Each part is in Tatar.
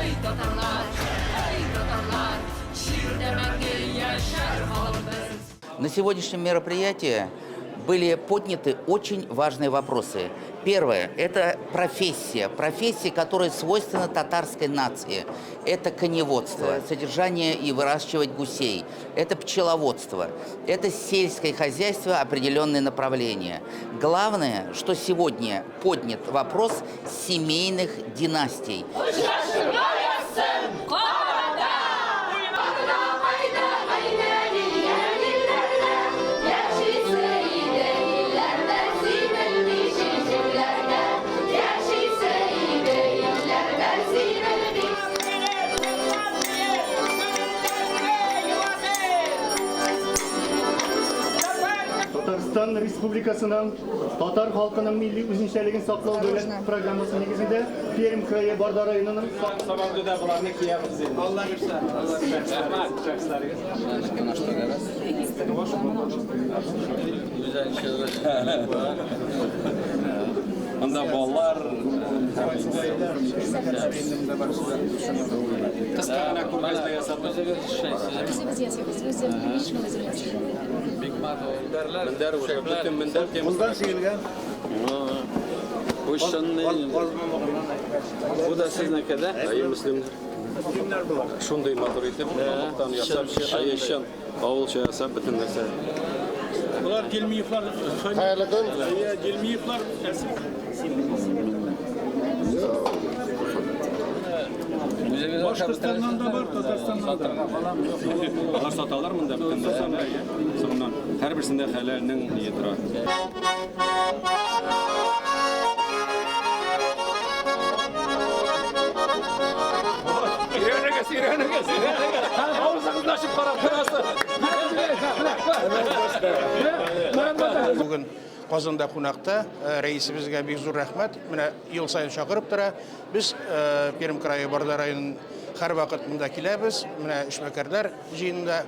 Әй, татарлар, әй, татарлар, җирдә мәңге яшәр халыкбыз. На сегодняшнем мероприятии были подняты очень важные вопросы. Первое – это профессия. Профессия, которая свойственна татарской нации. Это коневодство, содержание и выращивать гусей. Это пчеловодство. Это сельское хозяйство, определенное направление. Главное, что сегодня поднят вопрос семейных династий. Очрашырга язсын кабата! Татарстан Республикасының татар халкының милли үзенчәлеген саклау дәүләт программасы нигезендә Пермь крае Барда районының Сабантуйда боларны киябез инде. Алла бирсә. Алла бирсә. Рәхмәт. Анда балалар Кыска гына күргәзмә ясадык. Үзебез ясыйбыз, үзем, лично үзем ясыйм. Бик матур. Мендәр уже бөтен мендәр темасы. Кулдан чигелгән. Бу чынный. Бу да сезнеке дә? Әйе, Мөслим. Шундый матур итеп, мамыктан ясап, әйе, чын, авылча ясап бөтен нәрсә. Болар Гельмиевлар. Хәерле көн. Әйе, Гельмиевлар. Башкортстаннан да бар, Татарстаннан да. Алар саталар монда бөтен нәрсәне. Соңыннан һәрберсендә хәләлнең ние тора. Өйрәнегез, өйрәнегез, өйрәнегез. Авызыгызны ачып карап торасыз. Бүген Казанда кунакта, рәисебезгә бик зур рәхмәт. Менә ел саен чакырып тора. Без Пермь крае Барда районын һәрвакыт монда киләбез. Менә эшмәкәрләр җыенында,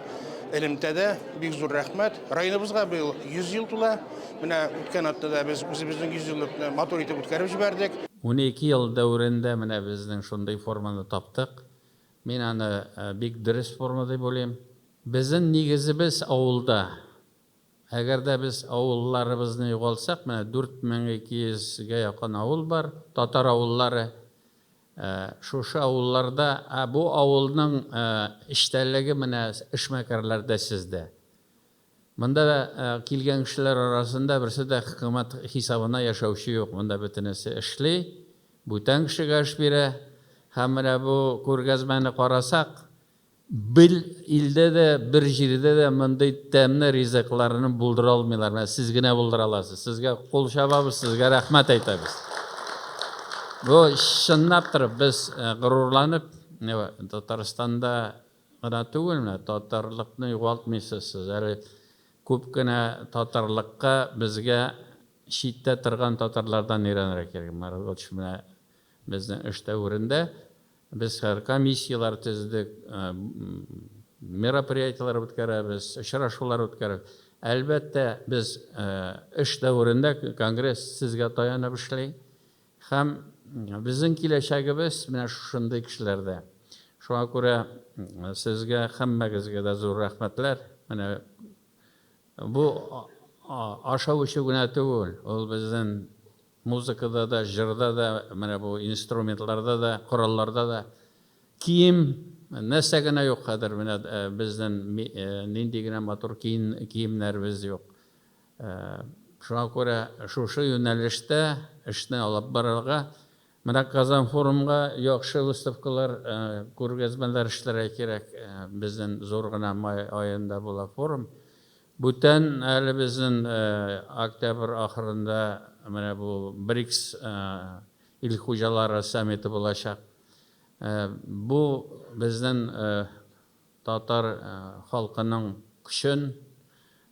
элемтәдә бик зур рәхмәт. Районыбызга быел 100 ел тула. Менә үткән атнада без үзебезнең 100 еллыкны матур итеп үткәреп җибәрдек. 12 ел дәверендә менә безнең шундый форманы таптык. Мин аны бик дөрес форма дип уйлыйм. Безнең нигезебез авылда. Әгәр дә без авылларыбызны югалтсак, менә 4200 гә якын авыл бар, татар авыллары. Шушы авылларда, ә бу авылның эчтәлеге менә эшмәкәрләрдә сездә. Монда килгән кешеләр арасында берсе дә хөкүмәт хисабына яшәүче юк. Монда бөтенесе эшли, бүтән кешегә эш бирә. Һәм менә бу күргәзмәне карасак, бер илдә дә, бер җирдә дә мондый тәмле ризыкларны булдыра алмыйлар. Менә сез генә булдыра аласыз. Сезгә кул чабабыз, сезгә рәхмәт әйтәбез. Бу чынлап торып без горурланып, Татарстанда гына түгел, менә татарлыкны югалтмыйсыз сез. Әле күп кенә татарлыкка безгә читтә торган татарлардан өйрәнергә кирәк. Марат менә безнең эш дәверендә без хәзер комиссияләр төзедек, мероприятиеләр үткәрәбез, очрашулар үткәрәбез. Әлбәттә, без эш дәверендә конгресс сезгә таянып эшли. Һәм безнең киләчәгебез менә шушындый кешеләрдә. Шуңа күрә сезгә һәммәгезгә дә зур рәхмәтләр. Менә бу ашау-эчү генә түгел, ул безнең музыкада да, җырда да, менә бу инструментларда да, коралларда да, кием, нәрсә генә юк хәзер, менә безнең нинди генә матур киемнәребез юк. Шуңа күрә шушы юнәлештә эшне алып барырга, менә Казан форумга яхшы выставкалар, күргәзмәләр эшләргә кирәк. Безнең зур гына май аенда була форум. Бүтән әле безнең октябрь ахырында менә бу БРИКС ил хуҗалары саммиты булачак. Бу безнең татар халкының көчен,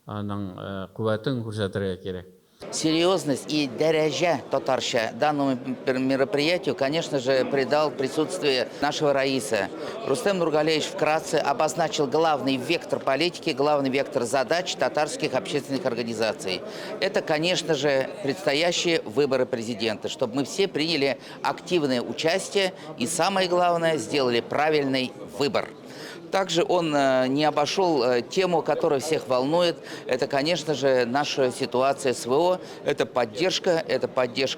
аның куәтен күрсәтергә кирәк. Серьезность и дәрәҗә татарча данному мероприятию, конечно же, придал присутствие нашего Раиса. Рустем Нургалиевич вкратце обозначил главный вектор политики, главный вектор задач татарских общественных организаций. Это, конечно же, предстоящие выборы президента, чтобы мы все приняли активное участие и, самое главное, сделали правильный выбор. Также он не обошел тему, которая всех волнует. Это, конечно же, наша ситуация СВО. Это поддержка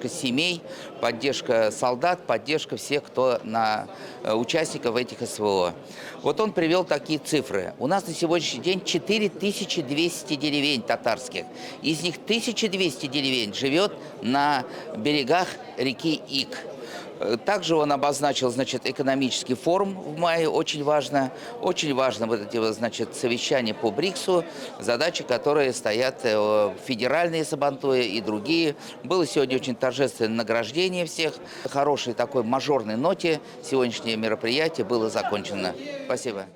семей, поддержка солдат, поддержка всех, кто на участников этих СВО. Вот он привел такие цифры. У нас на сегодняшний день 4200 деревень татарских. Из них 1200 деревень живет на берегах реки Ик. Также он обозначил, значит, экономический форум в мае, очень важно. Очень важно вот эти, вот, значит, совещания по БРИКСу, задачи, которые стоят федеральные Сабантуи и другие. Было сегодня очень торжественное награждение всех. В хорошей такой мажорной ноте сегодняшнее мероприятие было закончено. Спасибо.